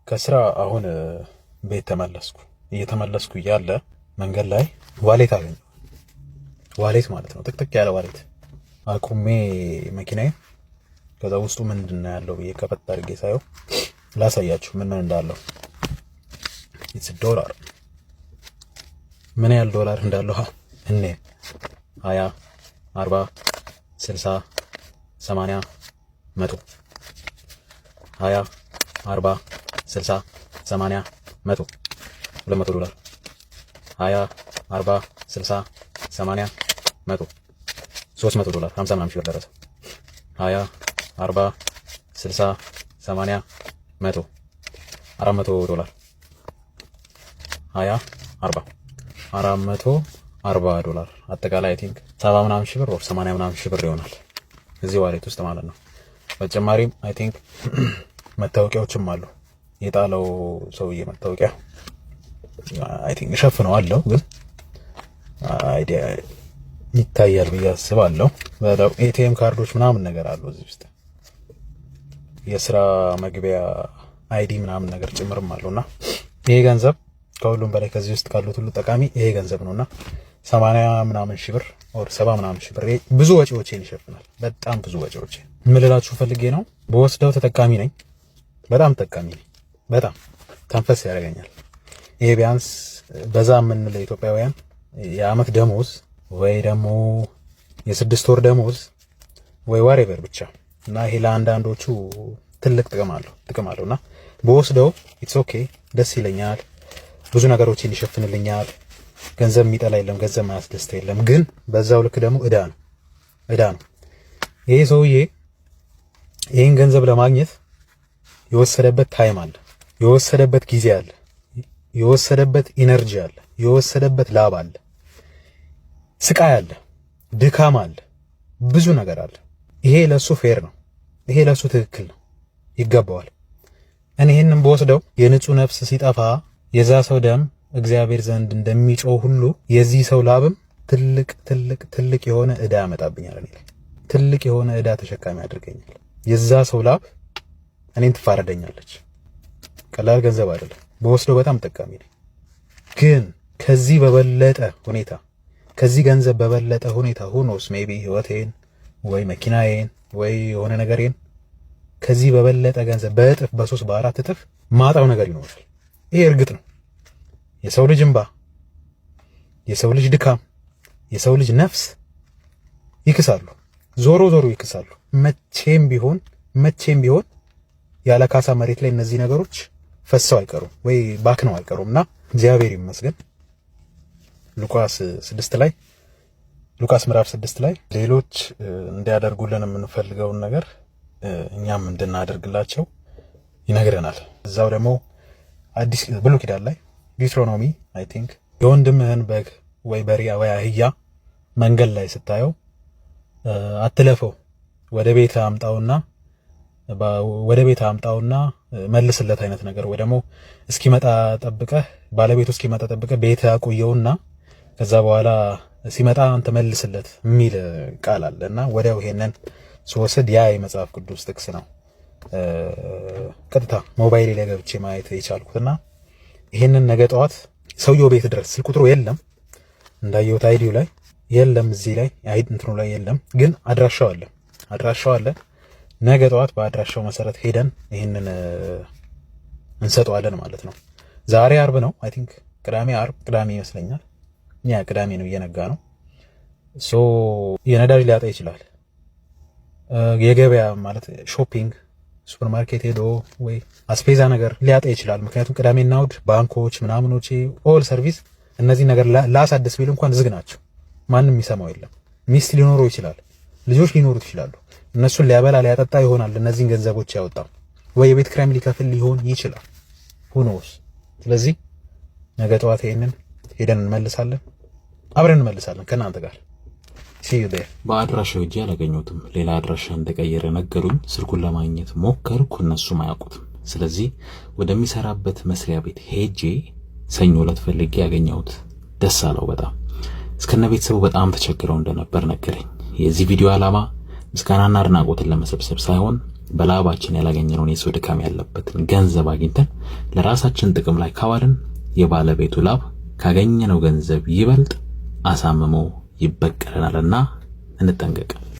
ከስራ አሁን ቤት ተመለስኩ። እየተመለስኩ እያለ መንገድ ላይ wallet አገኘሁ። Wallet ማለት ነው፣ ጥቅጥቅ ያለ wallet። አቁሜ መኪናዬን ከዛ ውስጡ ምንድን ነው ያለው ብዬ ከፈት አድርጌ ሳየው፣ ላሳያችሁ ምን ምን እንዳለው። It's ዶላር። ምን ያህል ዶላር እንዳለው እኔ 20፣ 40፣ 60፣ 80፣ 100፣ 20፣ 40፣ 60፣ 80፣ 100፣ 200 ዶላር። 20፣ 40፣ 60፣ 80፣ 100፣ 300 ዶላር። 50 ምናምን ሺህ ብር ደረሰ። 20፣ 40፣ 60፣ 80፣ 100፣ 400 ዶላር። 20፣ 40፣ 440 ዶላር። አጠቃላይ I think 70 ምናምን ሺህ ብር or 80 ምናምን ሺህ ብር ይሆናል እዚህ wallet ውስጥ ማለት ነው። በተጨማሪም I think መታወቂያዎችም አሉ። የጣለው ሰውዬ መታወቂያ I think እሸፍነዋለሁ፣ ግን idea ይታያል ብዬ አስባለሁ። ATM ካርዶች ምናምን ነገር አሉ እዚህ ውስጥ፣ የስራ መግቢያ ID ምናምን ነገር ጭምርም አለው። እና ይሄ ገንዘብ ከሁሉም በላይ፣ ከዚህ ውስጥ ካሉት ሁሉ ጠቃሚ ይሄ ገንዘብ ነውና 80 ምናምን ሺህ ብር or 70 ምናምን ሺህ ብር ብዙ ወጪዎቼን ይሸፍናል። በጣም ብዙ ወጪዎቼን። ምን ልላችሁ ፈልጌ ነው፣ ብወስደው ተጠቃሚ ነኝ፣ በጣም ተጠቃሚ ነኝ። በጣም ተንፈስ ያደርገኛል። ይሄ ቢያንስ በዛ የምንለው ኢትዮጵያውያን የአመት ደሞዝ ወይ ደግሞ የ6 ወር ደሞዝ ወይ whatever ብቻ። እና ይሄ ለአንዳንዶቹ ትልቅ ጥቅም አለው። እና ብወስደው it's okay፣ ደስ ይለኛል። ብዙ ነገሮችን ይሸፍንልኛል። ገንዘብ የሚጠላ የለም፣ ገንዘብ ማያስደስተ የለም። ግን በዛው ልክ ደግሞ እዳ ነው፣ እዳ ነው። ይሄ ሰውዬ ይህን ገንዘብ ለማግኘት የወሰደበት time አለ፣ የወሰደበት ጊዜ አለ፣ የወሰደበት energy አለ፣ የወሰደበት ላብ አለ፣ ስቃይ አለ፣ ድካም አለ፣ ብዙ ነገር አለ። ይሄ ለሱ fair ነው። ይሄ ለሱ ትክክል ነው፣ ይገባዋል። እኔ ይሄንን ብወስደው የንጹህ ነፍስ ሲጠፋ የዛ ሰው ደም እግዚአብሔር ዘንድ እንደሚጮህ ሁሉ የዚህ ሰው ላብም ትልቅ ትልቅ ትልቅ የሆነ ዕዳ ያመጣብኛል። እኔ ላይ ትልቅ የሆነ ዕዳ ተሸካሚ ያደርገኛል። የዛ ሰው ላብ እኔን ትፋረደኛለች። ቀላል ገንዘብ አይደለም። ብወስደው በጣም ጠቃሚ ነኝ። ግን ከዚህ በበለጠ ሁኔታ፣ ከዚህ ገንዘብ በበለጠ ሁኔታ who knows፣ maybe ህይወቴን ወይ መኪናዬን ወይ የሆነ ነገሬን ከዚህ በበለጠ ገንዘብ በእጥፍ፣ በሶስት፣ በአራት እጥፍ ማጣው ነገር ይኖራል። ይሄ እርግጥ ነው። የሰው ልጅ እንባ፣ የሰው ልጅ ድካም፣ የሰው ልጅ ነፍስ ይክሳሉ። ዞሮ ዞሮ ይክሳሉ። መቼም ቢሆን፣ መቼም ቢሆን ያለ ካሳ መሬት ላይ እነዚህ ነገሮች ፈሰው አይቀሩም ወይ ባክነው አይቀሩም። እና እግዚአብሔር ይመስገን ሉቃስ 6 ላይ፣ ሉቃስ ምዕራፍ 6 ላይ ሌሎች እንዲያደርጉልን የምንፈልገውን ነገር እኛም እንድናደርግላቸው ይነግረናል። እዛው ደግሞ አዲስ ብሉይ ኪዳን ላይ Deuteronomy I think የወንድምህን በግ ወይ በሬ ወይ አህያ መንገድ ላይ ስታየው አትለፈው፣ ወደ ቤት አምጣውና መልስለት አይነት ነገር፣ ወይ ደግሞ እስኪመጣ ጠብቀህ፣ ባለቤቱ እስኪመጣ ጠብቀህ ቤት አቆየውና ከዛ በኋላ ሲመጣ አንተ መልስለት የሚል ቃል አለ። እና ወዲያው ይሄንን ስወስድ ያ የመጽሐፍ ቅዱስ ጥቅስ ነው ቀጥታ ሞባይሌ ላይ ገብቼ ማየት የቻልኩትና ይሄንን ነገ ጠዋት ሰውየው ቤት ድረስ፣ ስልክ ቁጥሩ የለም፣ እንዳየሁት ID ው ላይ የለም፣ እዚህ ላይ ID እንትኑ ላይ የለም፣ ግን አድራሻው አለ፣ አድራሻው አለ። ነገ ጠዋት በአድራሻው መሰረት ሄደን ይሄንን እንሰጠዋለን ማለት ነው። ዛሬ አርብ ነው፣ I think ቅዳሜ፣ አርብ፣ ቅዳሜ ይመስለኛል። Yeah፣ ቅዳሜ ነው፣ እየነጋ ነው። So የነዳጅ ሊያጣ ይችላል። የገበያ ማለት shopping፣ ሱፐርማርኬት ሄዶ ወይ አስቤዛ ነገር ሊያጣ ይችላል። ምክንያቱም ቅዳሜና እሑድ ባንኮች ምናምኖች all service እነዚህ ነገር ላሳድስ ቢል እንኳን ዝግ ናቸው። ማንም የሚሰማው የለም። ሚስት ሊኖረው ይችላል፣ ልጆች ሊኖሩት ይችላሉ። እነሱን ሊያበላ ሊያጠጣ ይሆናል እነዚህን ገንዘቦች ያወጣው፣ ወይ የቤት ኪራይም ሊከፍል ሊሆን ይችላል። Who knows። ስለዚህ ነገ ጠዋት ይሄንን ሄደን እንመልሳለን፣ አብረን እንመልሳለን ከእናንተ ጋር። በአድራሻው ሄጄ አላገኘሁትም። ሌላ አድራሻ እንደቀየረ ነገሩኝ። ስልኩን ለማግኘት ሞከርኩ፣ እነሱም አያውቁትም። ስለዚህ ወደሚሰራበት መስሪያ ቤት ሄጄ ሰኞ ዕለት ፈልጌ ያገኘሁት። ደስ አለው በጣም። እስከነ ቤተሰቡ በጣም ተቸግረው እንደነበር ነገረኝ። የዚህ ቪዲዮ ዓላማ ምስጋናና አድናቆትን ለመሰብሰብ ሳይሆን በላባችን ያላገኘነውን የሰው ድካም ያለበትን ገንዘብ አግኝተን ለራሳችን ጥቅም ላይ ካዋልን የባለቤቱ ላብ ካገኘነው ገንዘብ ይበልጥ አሳምሞ ይበቀለናልና እንጠንቀቅ።